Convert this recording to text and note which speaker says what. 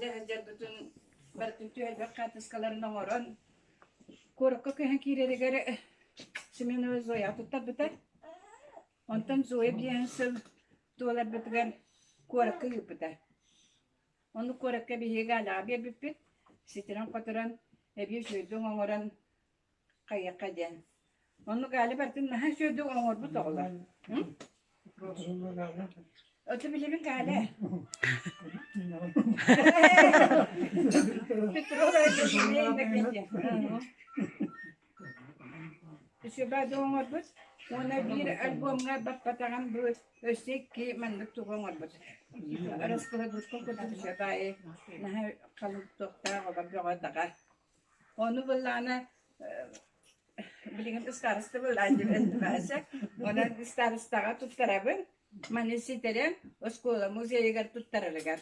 Speaker 1: Иитиллэ сылдьарбытын барытын түһэрбэт хаартыскаларын оҥорон, куоракка көһөн киирэригэр Семенова Зояҕа туттарбыта. Онтон Зоя биэһин сыл туоларбытыгар куоракка ыыппыта. Ону куоракка биһиги Галяҕа биэрбиппит, ситэрэн-хоторон, эбии үчүгэйдик оҥорон хайыахха диэн. Онну Галя барытын наһаа үчүгэйдик оҥорбут оҕолор. Ото билэбин Галя. Петрова Үчүгэй оҥорбут уонна биир альбомҥа баппатаҕын бу өссө икки маннык тугу оҥорбут. Раскладушка курдук үчүгэй наһаа халыҥ туохтаах олор бөҕө даҕа. Ону былаана билигин ыстаарыста былаан диэн Вася. Онон ыстаарыстаҕа туттарабын. Маны ситэрэн оскуола музейыгар туттарарыгар.